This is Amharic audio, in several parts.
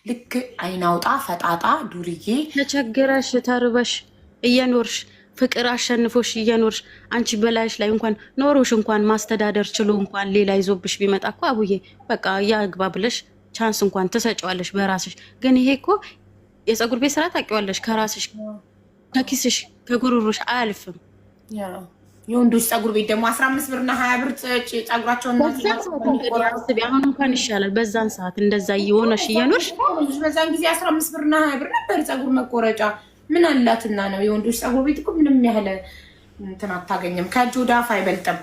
ልክ አይናውጣ ፈጣጣ ዱርዬ። ተቸግረሽ ተርበሽ እየኖርሽ፣ ፍቅር አሸንፎሽ እየኖርሽ፣ አንቺ በላይሽ ላይ እንኳን ኖሮሽ እንኳን ማስተዳደር ችሎ እንኳን ሌላ ይዞብሽ ቢመጣ እኮ አቡዬ በቃ ያግባ ብለሽ chance እንኳን ትሰጪዋለሽ በራስሽ። ግን ይሄ እኮ የፀጉር ቤት ስራ ታውቂዋለሽ፣ ከራስሽ ከኪስሽ ከጉሮሮሽ አያልፍም። የወንዶች ፀጉር ቤት ደግሞ 15 ብርና 20 ብር ፀጉራቸውን በዛን ሰዓት እንግዲህ አስቢ፣ አሁን እንኳን ይሻላል። በዛን ሰዓት እንደዛ እየሆነሽ እየኖርሽ። በዛን ጊዜ 15 ብርና 20 ብር ነበር ፀጉር መቆረጫ። ምን አላትና ነው? የወንዶች ፀጉር ቤት እኮ ምንም ያህል እንትን አታገኝም። ከእጅ ወደ አፍ አይበልጥም።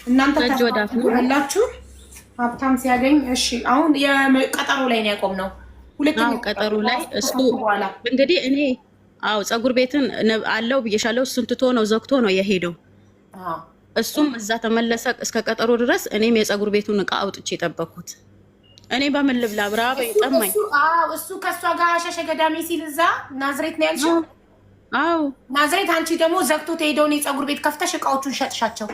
እናንተ ከእጅ ወደ አፍ ነው። ታላችሁ ሀብታም ሲያገኝ። እሺ፣ አሁን የቀጠሮ ላይ ነው ያቆምነው። ሁለተኛ አዎ፣ ቀጠሮ ላይ እሱ በኋላ እንግዲህ እኔ አዎ ፀጉር ቤትን አለው ብዬሻለሁ። እሱን ትቶ ነው፣ ዘግቶ ነው የሄደው። እሱም እዛ ተመለሰ እስከ ቀጠሮ ድረስ። እኔም የፀጉር ቤቱን እቃ አውጥቼ የጠበኩት እኔ በምን ልብላ? ራበኝ፣ ጠማኝ። እሱ ከእሷ ጋር ሸሸ ገዳሜ ሲል እዛ ናዝሬት ነው ያልሽው? አዎ። ናዝሬት። አንቺ ደግሞ ዘግቶ ተሄደውን የፀጉር ቤት ከፍተሽ እቃዎቹን ሸጥሻቸው።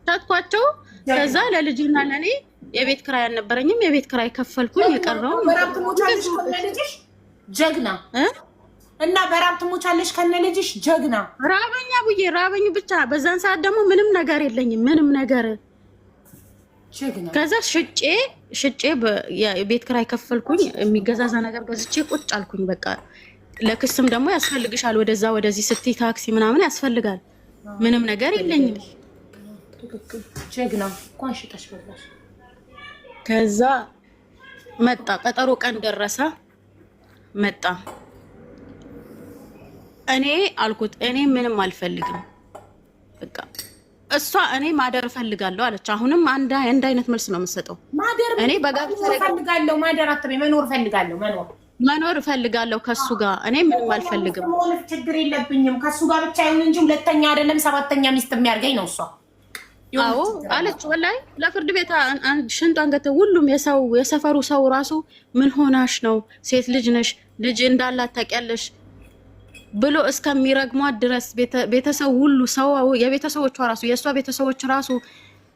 ሸጥኳቸው። ከዛ ለልጅና ለእኔ የቤት ክራይ አልነበረኝም። የቤት ክራይ ከፈልኩኝ። የቀረውን በራብ ትሞቻለሽ ከነ ልጅሽ፣ ጀግና። እ? እና በራብ ትሞቻለሽ ከነ ልጅሽ፣ ጀግና። ራበኛ ቡዬ፣ ራበኝ ብቻ። በዛን ሰዓት ደግሞ ምንም ነገር የለኝም፣ ምንም ነገር። ጀግና። ከዛ ሽጬ ሽጬ የቤት ክራይ ከፈልኩኝ። የሚገዛዛ ነገር ገዝቼ ቁጭ አልኩኝ። በቃ ለክስም ደግሞ ያስፈልግሻል። ወደዛ ወደዚህ ስትይ ታክሲ ምናምን ያስፈልጋል። ምንም ነገር የለኝም። ትክክል፣ ጀግና። እንኳን ሽጠሽ በላሽ። ከዛ መጣ፣ ቀጠሮ ቀን ደረሰ። መጣ። እኔ አልኩት እኔ ምንም አልፈልግም። በቃ እሷ እኔ ማደር እፈልጋለሁ አለች። አሁንም አንድ አይነት መልስ ነው የምሰጠው። ማደር እኔ በጋብቻ እፈልጋለሁ፣ ማደር አትበይ፣ መኖር እፈልጋለሁ፣ መኖር። መኖር እፈልጋለሁ ከሱ ጋር፣ እኔ ምንም አልፈልግም። መሆን ችግር የለብኝም፣ ከሱ ጋር ብቻ ይሁን እንጂ ሁለተኛ አይደለም ሰባተኛ ሚስት የሚያርገኝ ነው እሷ። አዎ አለች። ወላይ ለፍርድ ቤት ሽንጧን ገተ ሁሉም የሰው የሰፈሩ ሰው ራሱ ምን ሆናሽ ነው፣ ሴት ልጅ ነሽ፣ ልጅ እንዳላት ታውቂያለሽ ብሎ እስከሚረግሟት ድረስ ቤተሰብ ሁሉ ሰው የቤተሰቦቿ ራሱ፣ የእሷ ቤተሰቦች ራሱ፣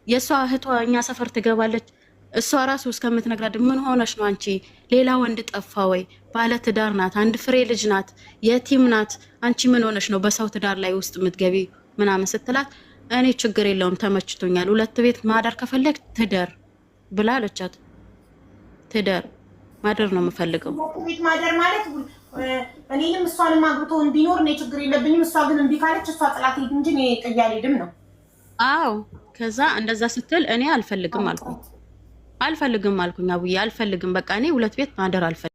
የእሷ እህቷ እኛ ሰፈር ትገባለች። እሷ ራሱ እስከምትነግራት ምን ሆነሽ ነው አንቺ? ሌላ ወንድ ጠፋ ወይ? ባለ ትዳር ናት፣ አንድ ፍሬ ልጅ ናት፣ የቲም ናት። አንቺ ምን ሆነሽ ነው በሰው ትዳር ላይ ውስጥ የምትገቢ ምናምን ስትላት እኔ ችግር የለውም፣ ተመችቶኛል፣ ሁለት ቤት ማደር ከፈለግ ትደር ብላ አለቻት። ትደር፣ ማደር ነው የምፈልገው። ሁለት ቤት ማደር ማለት እኔንም እሷንም አግብቶ እንዲኖር እኔ ችግር የለብኝም። እሷ ግን እምቢ ካለች እሷ ጥላት ሄድ እንጂ እኔ ጥዬ አልሄድም ነው። አዎ፣ ከዛ እንደዛ ስትል እኔ አልፈልግም አልኩኝ። አልፈልግም አልኩኝ፣ አቡዬ አልፈልግም። በቃ እኔ ሁለት ቤት ማደር አልፈልግም።